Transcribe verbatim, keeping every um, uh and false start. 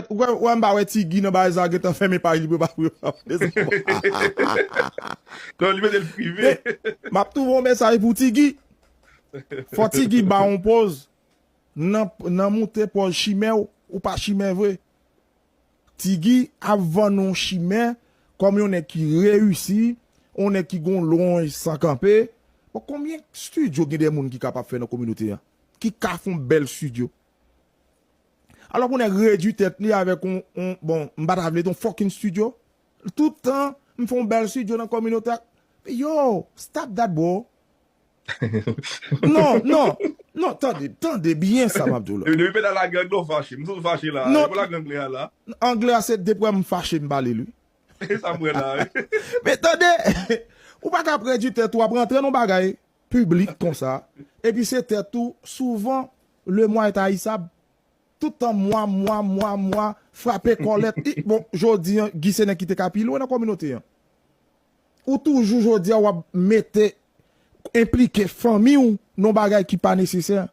Ou wè, ou wè m pa wè Tigi nan bagay sa gentan fèmen paj li pou pa pou yo. Non, li mete l prive. M ap twouve yon mesaj pou Tigi. Fò Tigi ba yon poz. Nan, nan moute pòz chimè w, ou pa chimè vre. Tigi ap vann yon chimè kòm yon nèg ki reyisi, yon nèg ki gon lonj san kanpe. Bon, konbyen studio gen de moun ki kapab fè nan kominote an? Ki ka fè yon bèl studio? Alò pou nèg redui tèt li avèk yon, yon bon, m pa ta vle di yon fucking studio. Tout tan, m fè yon bèl studio nan kominote ak. Yo, stop that, bro. Non, non, non, tande, tande byen sa m ap di w la. Depi pèt a la gang, non fache. M sot fache la. Non. Pou la gang li a la. Anglè a se depi m fache m pale li. Sa m wè la, wi. Men tande, ou pa ka redui tèt ou ap rantre nan bagay piblik konsa. Epi se tèt ou, souvan, le mwa est haïssable. Tout tan mwa, mwa, mwa, mwa, frape kòlèt. I, bon, jodi an, Guy se nèg ki te ka pi lwen nan kominote an. Ou toujou jodi a w ap mete, enplike fanmi w nan bagay ki pa nesesè.